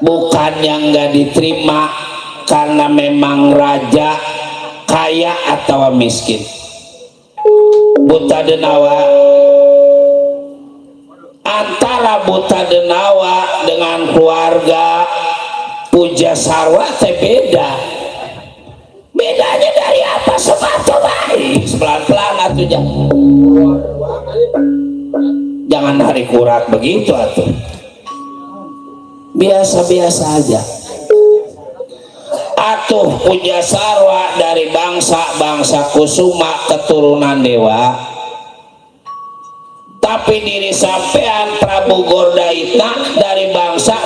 Bukan yang nggak diterima karena memang raja, kaya atau miskin. Buta Denawa, antara Buta Denawa dengan keluarga Puja Sarwa beda. Bedanya dari apa? Coba pelan-pelan atuh, jangan hari kurat begitu atuh. Biasa-biasa aja. Atuh Puja Sarwa dari bangsa Kusuma, keturunan dewa, tapi diri sampean Prabu Gordaita dari bangsa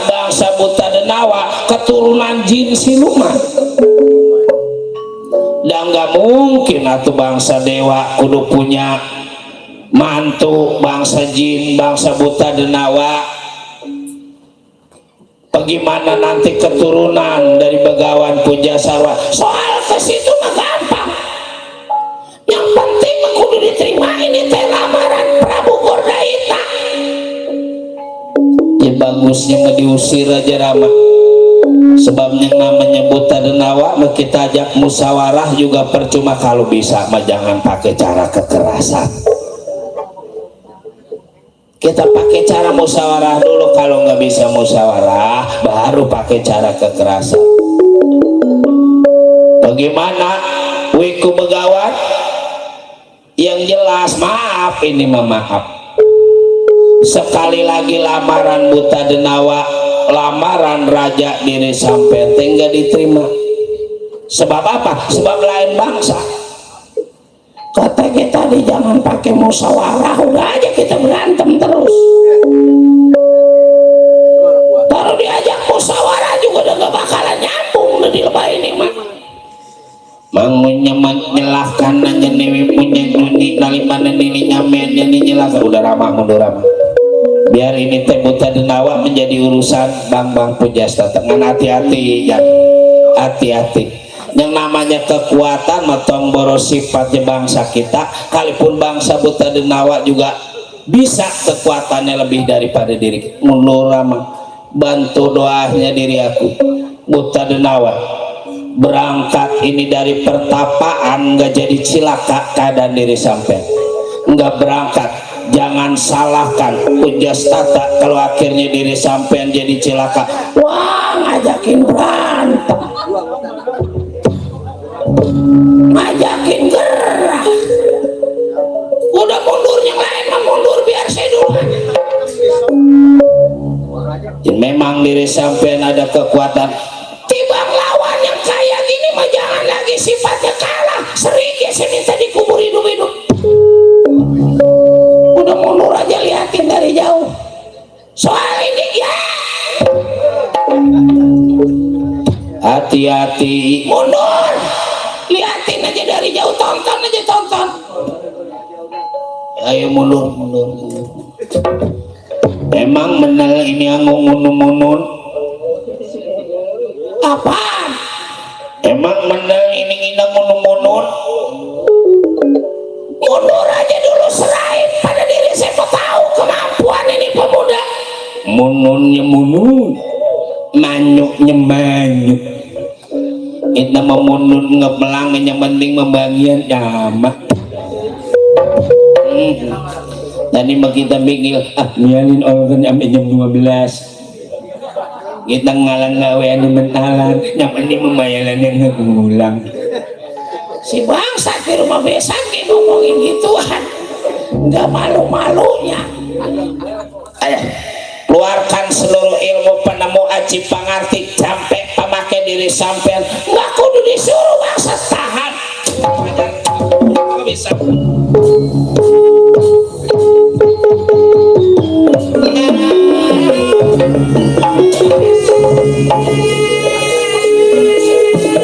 Buta Denawa, keturunan jin siluman. Dan gak mungkin atuh bangsa dewa kudu punya mantu bangsa jin, bangsa Buta Denawa. Bagaimana nanti keturunan dari Begawan Puja Sarwa? Soal ke situ mah gampang. Yang penting kudu diterima ini teh lamaran Prabu Gordaita. Ya bagusnya mah diusir aja Rama. Sebab yang namanya Buta Denawa mah kita ajak musyawarah juga percuma. Kalau bisa mah jangan pakai cara kekerasan. Kita pakai cara musyawarah dulu, kalau nggak bisa musyawarah baru pakai cara kekerasan. Bagaimana Wiku Begawan? Yang jelas maaf, ini maaf. Sekali lagi lamaran Buta Denawa, lamaran raja diri sampai nggak diterima. Sebab apa? Sebab lain bangsa. Kata kita tadi jangan pakai musyawarah, udah aja kita berantem terus. Kalau diajak musyawarah juga udah gak bakalan nyambung udah di lebah ini mah. Menyelahkan nanya newi punya nuni nalimana nini nyamen nini nyelahkan. Udah ramah mundur ramah. Biar ini teh Buta Denawa menjadi urusan Bang Pujasta. Dengan hati-hati ya, hati-hati. Yang namanya kekuatan matong boros sifatnya bangsa kita, kalipun bangsa Buta Denawa juga bisa kekuatannya lebih daripada diri. Mundur ramah, bantu doanya diri aku. Buta Denawa berangkat ini dari pertapaan, nggak jadi cilaka keadaan diri sampai nggak berangkat. Jangan salahkan Pujastata kalau akhirnya diri sampean jadi cilaka. Wah, ngajakin berantem, ngajakin gerah. Udah mundur, yang lain mah mundur, biar saya dulu. Memang diri sampean ada kekuatan. Tibang lawan yang kayak gini mah jangan lagi sifatnya kalah. Sering ya saya minta dikubur hidup-hidup. Udah mundur aja, liatin dari jauh. Soal ini ya hati-hati, mundur. Liatin aja dari jauh, tonton aja, tonton. Ayo mundur. Emang bener ini yang ngunun-ngunun? Apaan? Emang bener ini ngina ngunun-ngunun? Mundur aja dulu, serahin pada diri saya, mau tahu kemampuan ini pemuda. Mununnya munun, manyuknya manyuk. Kita mau mundur ngepelang, yang penting membagian jamak. Tadi mah kita pikir nyalin organ sampai jam 12. Kita ngalang gawe anu mentalan, yang penting membayaran yang ngulang. Si bangsa di rumah besan ngomongin gituan, nggak malu-malunya. Ayo, keluarkan seluruh ilmu penemu aji pangarti sampai pemakai diri sampean. Nggak kudu disuruh bangsa tahan. Nggak bisa.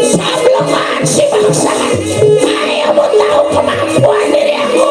Sablaman si bangsa, ayo mau tahu kemampuan diri aku.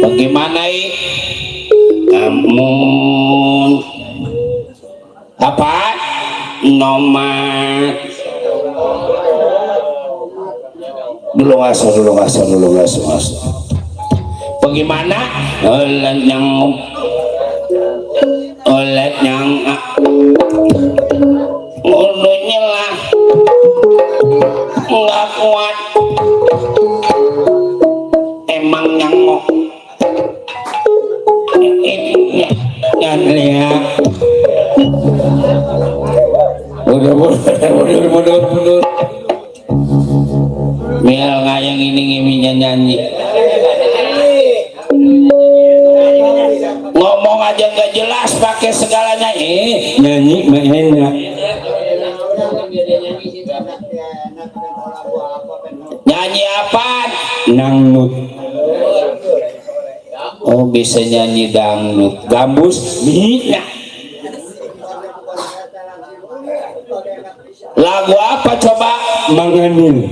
Bagaimana namun apa nomad dulu ngasih bagaimana oleh yang mulutnya lah nggak kuat emang nyangok lihat mundur Mial ngayang ini ngiminya nyanyi ngomong aja gak jelas pakai segalanya nyanyi mah enak nyanyi apa nanggut oh bisa nyanyi dangdut gambus bisa lagu apa coba Mangadil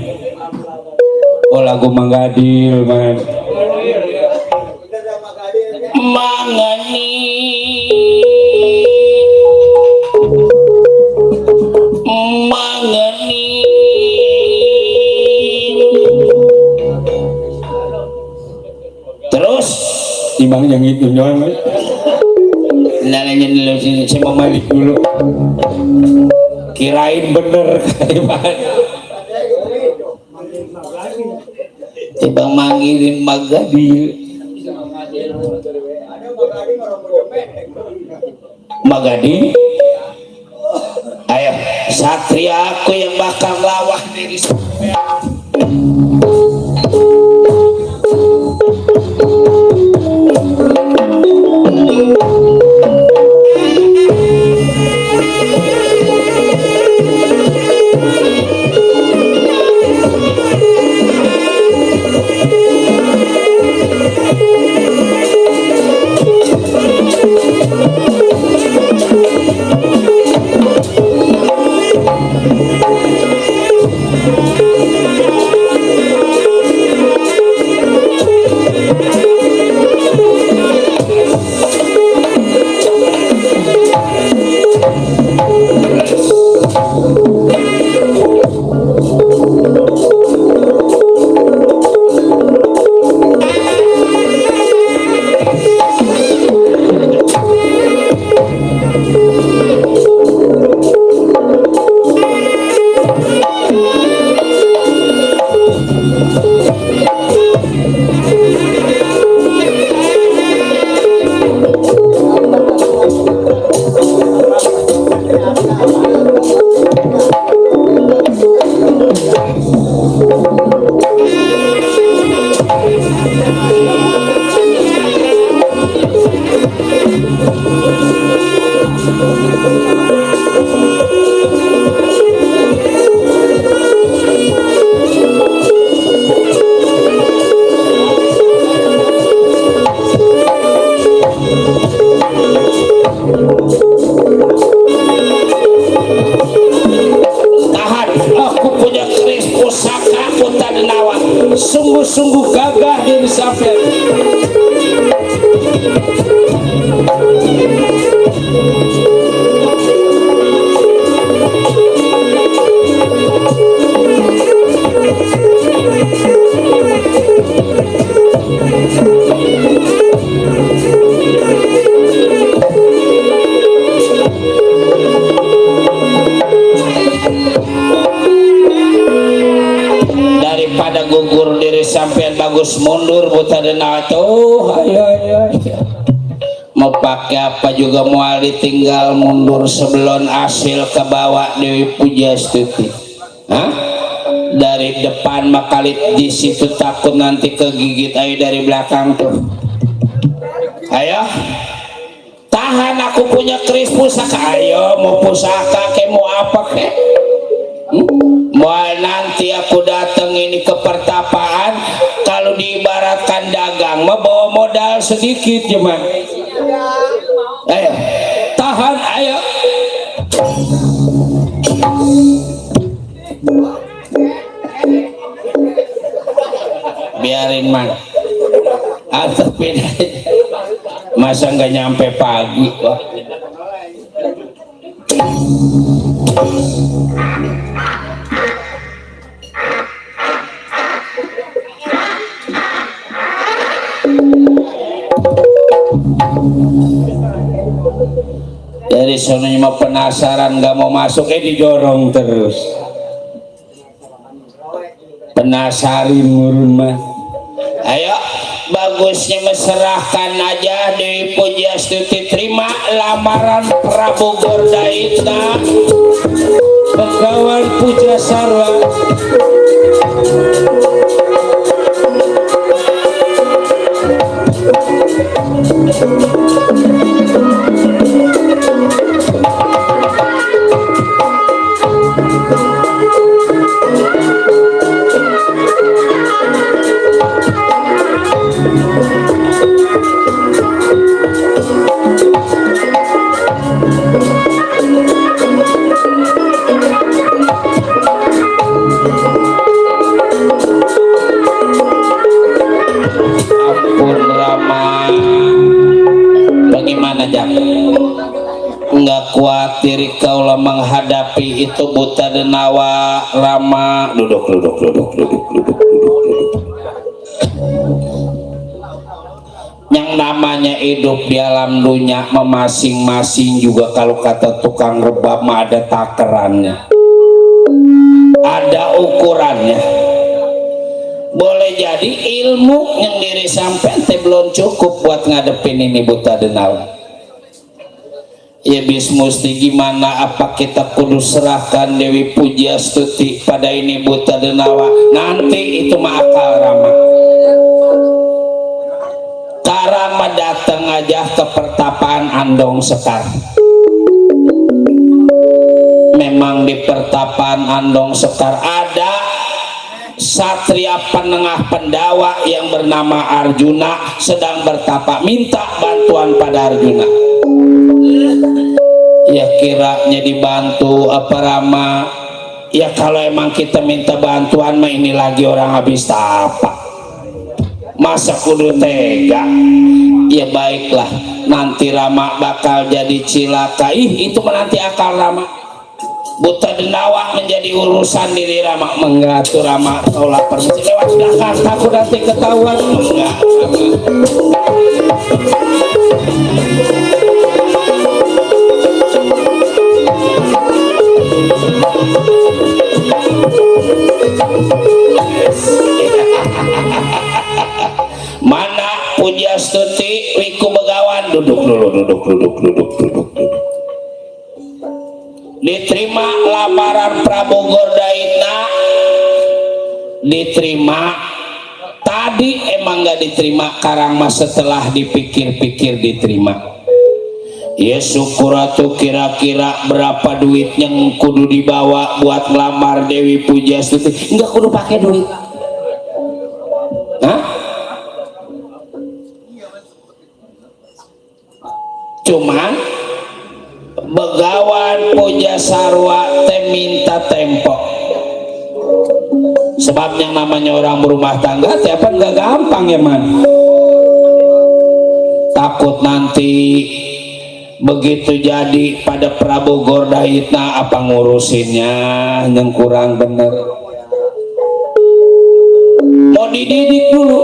oh lagu Mangadil man terus timbang yang itu nyonya nanya dulu sini saya mau balik dulu kirain bener timbang manggilin Magadil Magadil ayo satria aku yang bakal lawan diri bagus mundur Butadena tuh ayo mau pakai apa juga mau ditinggal mundur sebelum hasil kebawa Dewi Pujastuti. Hah? Dari depan makalit di situ takut nanti kegigit ayo dari belakang tuh. Ayo tahan aku punya keris pusaka. Ayo mau pusaka kayak mau apa kayak mau nanti aku datang ini ke pertapaan kalau diibaratkan dagang mau bawa modal sedikit cuman. Ayo tahan ayo biarin man atau beda masa nggak nyampe pagi wah. Dari sononya mau penasaran nggak mau masuk didorong terus penasarin murun mah. Ayo bagusnya meserahkan aja Dewi Pujastuti terima lamaran Prabu Gordaitna Begawan Pujasarwa. Enggak khawatir kaulah menghadapi itu Butadenawa Rama. Duduk yang namanya hidup di alam dunia masing-masing juga kalau kata tukang rebab mah ada takarannya, ada ukurannya. Boleh jadi ilmu yang diri sampai belum cukup buat ngadepin ini Butadenawa. Ya bis musti gimana apa kita kudu serahkan Dewi Pujastuti pada ini Butadenawa nanti itu mah akal Rama. Karama datang aja ke pertapaan Andong Sekar. Memang di pertapaan Andong Sekar ada satria penengah pendawa yang bernama Arjuna sedang bertapa minta bantuan pada Arjuna. Ya kiranya dibantu apa Rama. Ya kalau emang kita minta bantuan mah ini lagi orang habis tapa masa kudu tega. Ya baiklah nanti Rama bakal jadi cilaka itu menanti akal Rama. Butadenawa menjadi urusan diri Rama. Mengatur Rama kau lapar mesti lewat belakang takut nanti ketahuan enggak mana Pujastuti Wiku Begawan duduk diterima lamaran Prabu Gordaitna diterima tadi emang nggak diterima karang mas setelah dipikir-pikir diterima. Ya syukur atuh kira-kira berapa duit yang kudu dibawa buat ngelamar Dewi Pujastuti. Enggak kudu pakai duit. Hah? Cuman Begawan Pujasarwa teh minta tempo. Sebab yang namanya orang berumah tangga teh apa enggak gampang ya man. Takut nanti begitu jadi pada Prabu Gordaitna apa ngurusinnya yang kurang bener. Mau dididik dulu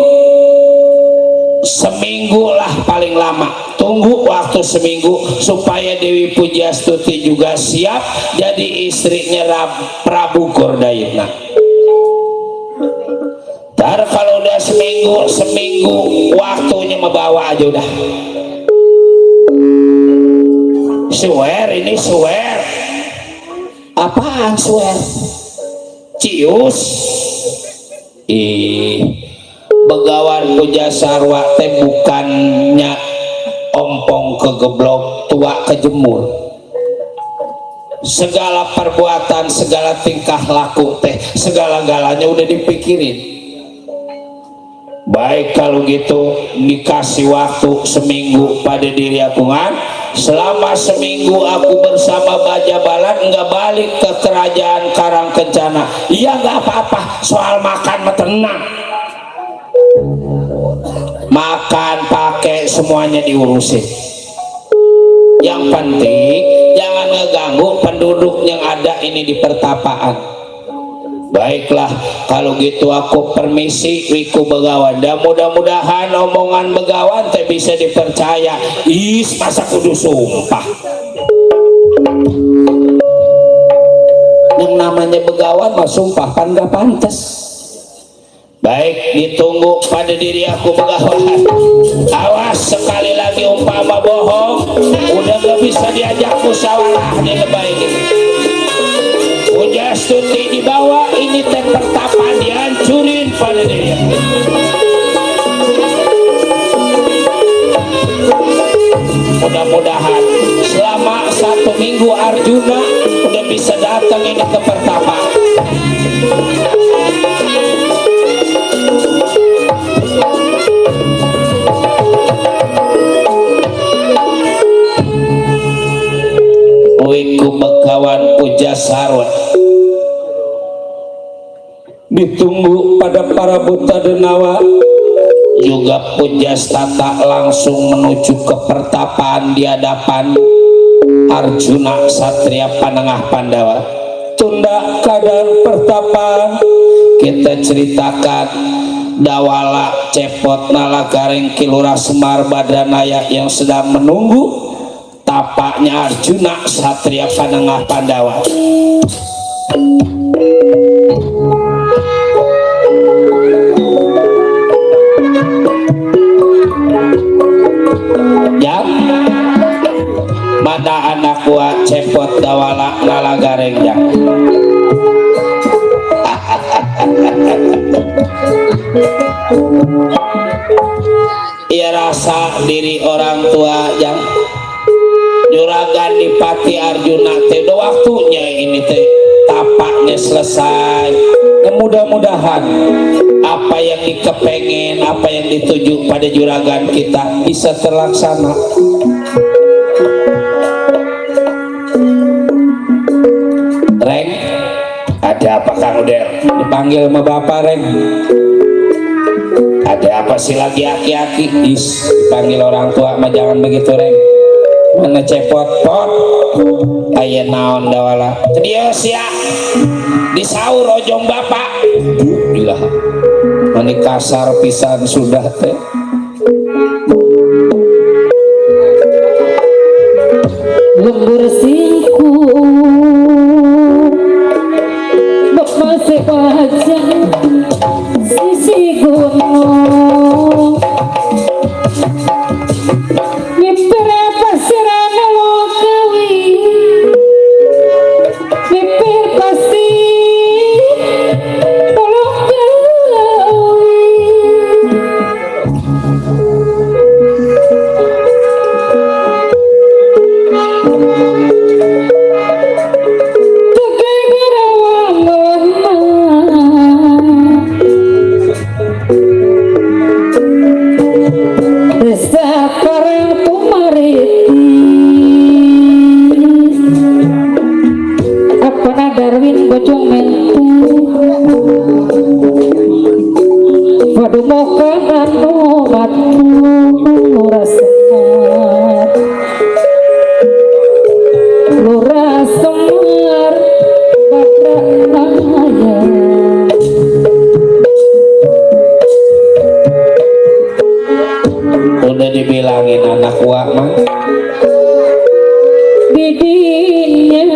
seminggu lah paling lama, tunggu waktu seminggu supaya Dewi Pujastuti juga siap jadi istrinya Prabu Gordaitna. Dar kalau udah seminggu waktunya membawa aja udah. Swear ini swear. Apaan swear? Cius. Begawan puja sarwa teh bukannya ompong kegeblok tua kejemur. Segala perbuatan, segala tingkah laku teh, segala-galanya udah dipikirin. Baik kalau gitu dikasih waktu seminggu pada diri aku kan. Selama seminggu aku bersama Baja Balan nggak balik ke kerajaan Karangkencana. Iya nggak apa-apa, soal makan mah tenang. Makan pakai semuanya diurusin. Yang penting jangan ngeganggu penduduk yang ada ini di pertapaan. Baiklah kalau gitu aku permisi Wiku Begawan. Dan mudah-mudahan omongan Begawan teh bisa dipercaya. Masa kudu sumpah. Yang namanya Begawan mah sumpah pan gak pantes. Baik, ditunggu pada diri aku Begawan. Awas sekali lagi umpama bohong, udah gak bisa diajak musyawarah nih lebay ini. Puja Stuti dibawa, ini teh pertapaan dihancurin pada diri aku. Mudah-mudahan selama 1 minggu Arjuna udah bisa datang ini ke pertapaan. Wiku Begawan puja sarwa ditunggu pada para buta denawa juga puja stata langsung menuju ke pertapaan di hadapan Arjuna Satria Panengah Pandawa. Tunda kadang pertapaan kita ceritakan Dawala Cepot Nalagaring Kilura Semar Badranaya yang sedang menunggu tapaknya Arjuna Satria Panengah Pandawa. Ya, mana anak gua Cepot Dawala Nalagareng ya. Ia rasa diri orang tua yang Juragan Dipati Arjuna teh do waktunya ini teh tapaknya selesai. Dan mudah-mudahan apa yang dikepengen, apa yang dituju pada juragan kita bisa terlaksana. Reng, ada apa Kang Uder? Dipanggil sama Bapak Reng. Ada apa sih lagi aki-aki? Dipanggil orang tua mah jangan begitu Reng. Mana Cepot pot aya naon Dawala dia sia disaur ojong bapak gila mani kasar pisan sudah teh. Lembur singku bapak sepaja sisi gunung udah dibilangin anak gua mah didinya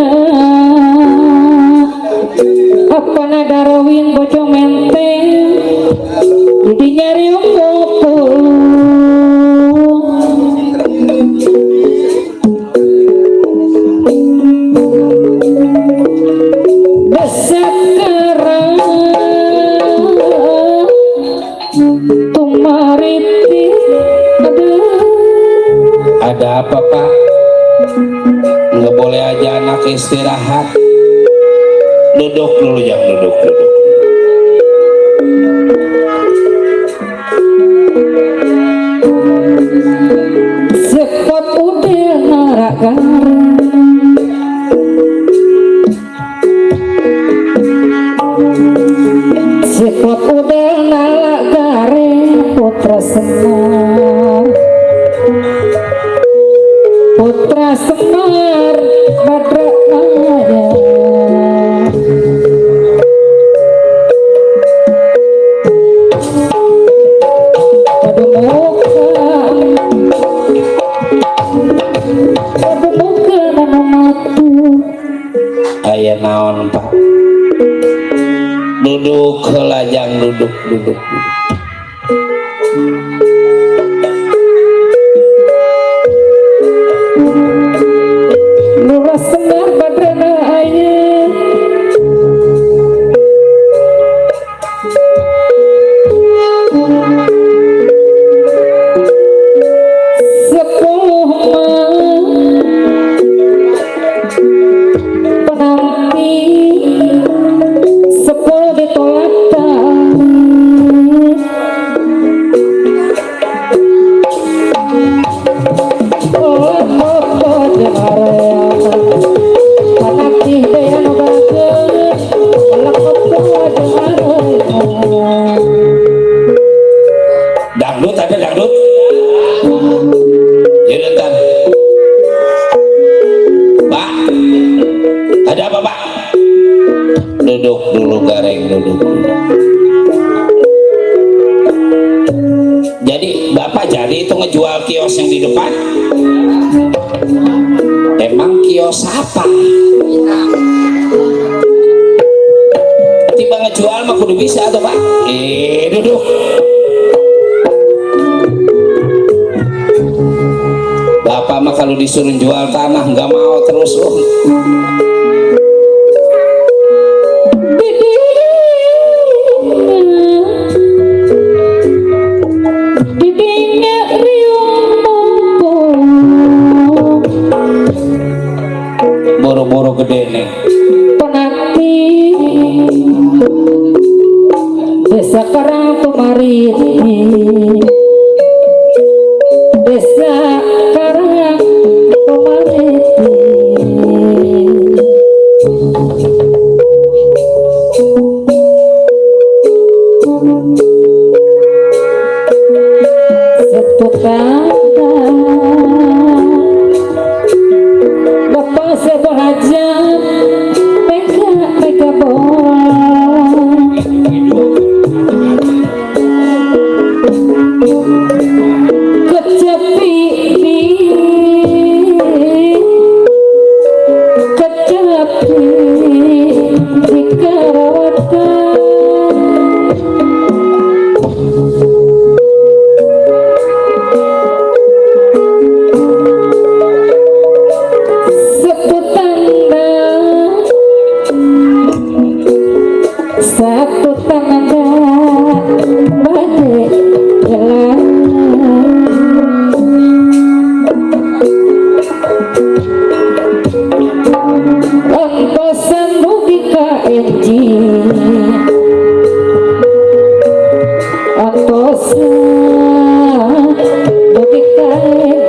apa nadarawin bojo menteng jadi nyari opo desak kerang tumaritis ada apa Pak? Nggak boleh aja anak istirahat. Duduk dulu, jangan duduk. sepot udah narakan sepot udah nalagare putra semar badra aya aya naon Pak? Duduk kelajang duduk. lurus semar badrana aya sepuh penampi sepuh ditolak Dangdut ada dangdut. Ya ntar. Pak, ada apa Pak? Duduk dulu gareng duduk. Jadi Bapak jadi itu ngejual kios yang di depan? Emang kios apa? Tiba ngejual mah kudu bisa tuh Pak. Duduk. Bapak mah kalau disuruh jual tanah nggak mau terus loh. Boro-boro gede nih. penati desa Karang Tumariti desa Karang Tumariti setukang Bapak sebahagia mega bola kecapi di karawatan satu tanda badai jalan ongkosan rugi KNG ongkosan rugi KNG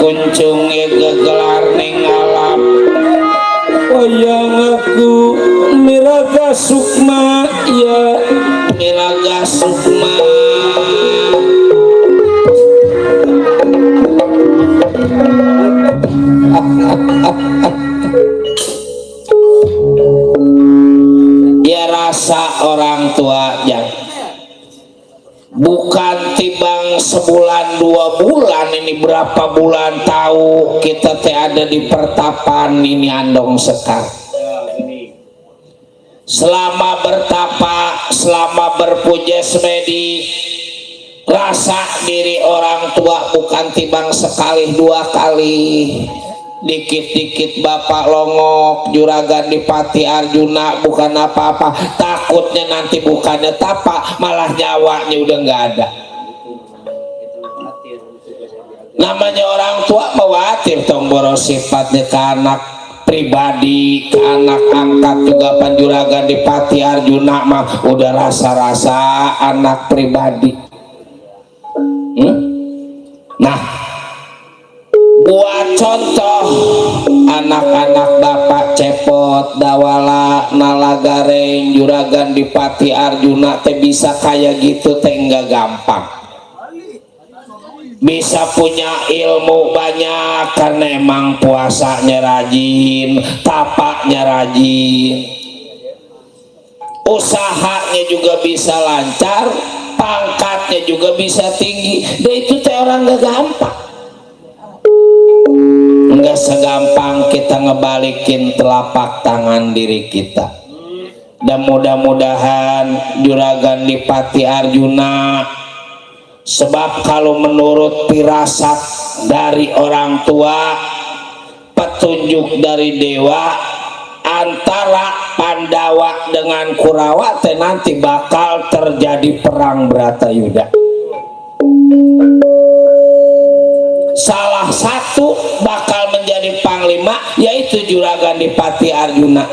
kuncung gegelar ning alam wayang aku miraga sukma ya miraga sukma ya rasa orang tua yang bukan tibang sebulan 2 bulan ini berapa bulan tahu kita teh ada di pertapan ini andong sekar selama bertapa selama berpuja semedi rasa diri orang tua bukan tibang sekali 2 kali dikit-dikit bapak longok juragan Dipati Arjuna bukan apa-apa takutnya nanti bukannya tapak malah nyawanya udah nggak ada namanya orang tua khawatir tong boros sifatnya ke anak pribadi ke anak angkat juga panjuragan Dipati Arjuna mah udah rasa-rasa anak pribadi nah buat contoh anak-anak bapak Cepot Dawala Nalagareng juragan Dipati Arjuna teh bisa kayak gitu teh enggak gampang bisa punya ilmu banyak karena emang puasanya rajin tapaknya rajin usahanya juga bisa lancar pangkatnya juga bisa tinggi dan itu teh orang enggak gampang enggak segampang kita ngebalikin telapak tangan diri kita dan mudah-mudahan juragan Dipati Arjuna sebab kalau menurut firasat dari orang tua petunjuk dari dewa antara Pandawa dengan Kurawa teh nanti bakal terjadi perang Bratayuda salah satu bakal menjadi panglima yaitu juragan Dipati Arjuna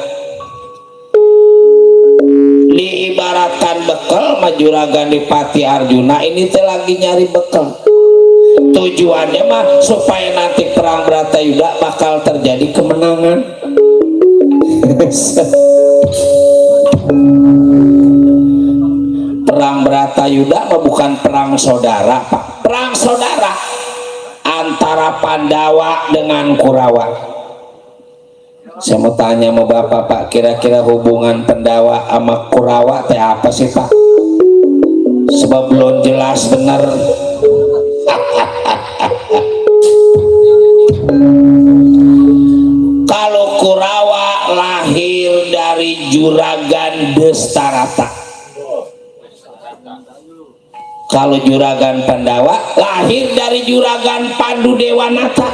diibaratkan bekal mah juragan Dipati Arjuna ini teh lagi nyari bekal tujuannya mah supaya nanti perang Bratayuda bakal terjadi kemenangan perang Bratayuda mah bukan perang saudara Pak perang saudara antara Pandawa dengan Kurawa. Saya mau tanya sama Bapak Pak, kira-kira hubungan Pandawa sama Kurawa teh apa sih Pak? Sebab belum jelas benar. Kalau Kurawa lahir dari juragan Destarata. Kalau juragan Pandawa lahir dari juragan Pandu Dewanata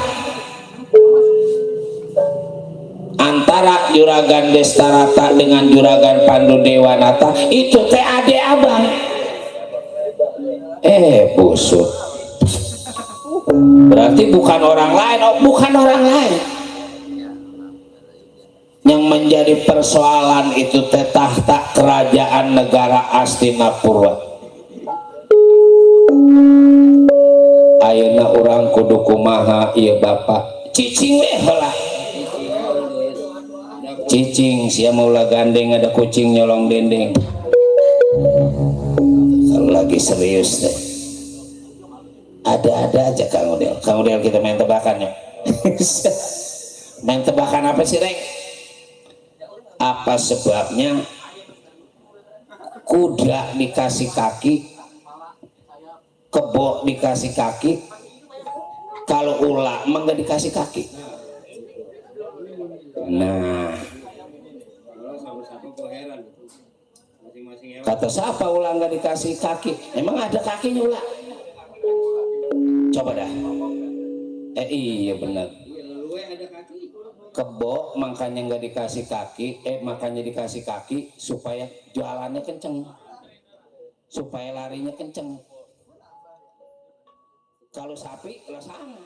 antara juragan Destarata dengan juragan Pandu Dewanata itu teh ade abang busuk berarti bukan orang lain bukan orang lain yang menjadi persoalan itu teh tahta kerajaan negara Astinapura ayeuna urang kudu kumaha ieu Bapak cicing we heula cicing sia maulah gandeng ada kucing nyolong dendeng kalau lagi serius deh ada aja Kang Udel kita main tebakannya main tebakan apa sih Reng apa sebabnya kuda dikasih kaki kebo dikasih kaki kalau ular emang gak dikasih kaki nah kata siapa ular gak dikasih kaki emang ada kakinya ular coba dah iya benar kebo makanya nggak dikasih kaki makanya dikasih kaki supaya jualannya kenceng supaya larinya kenceng kalau sapi lah sama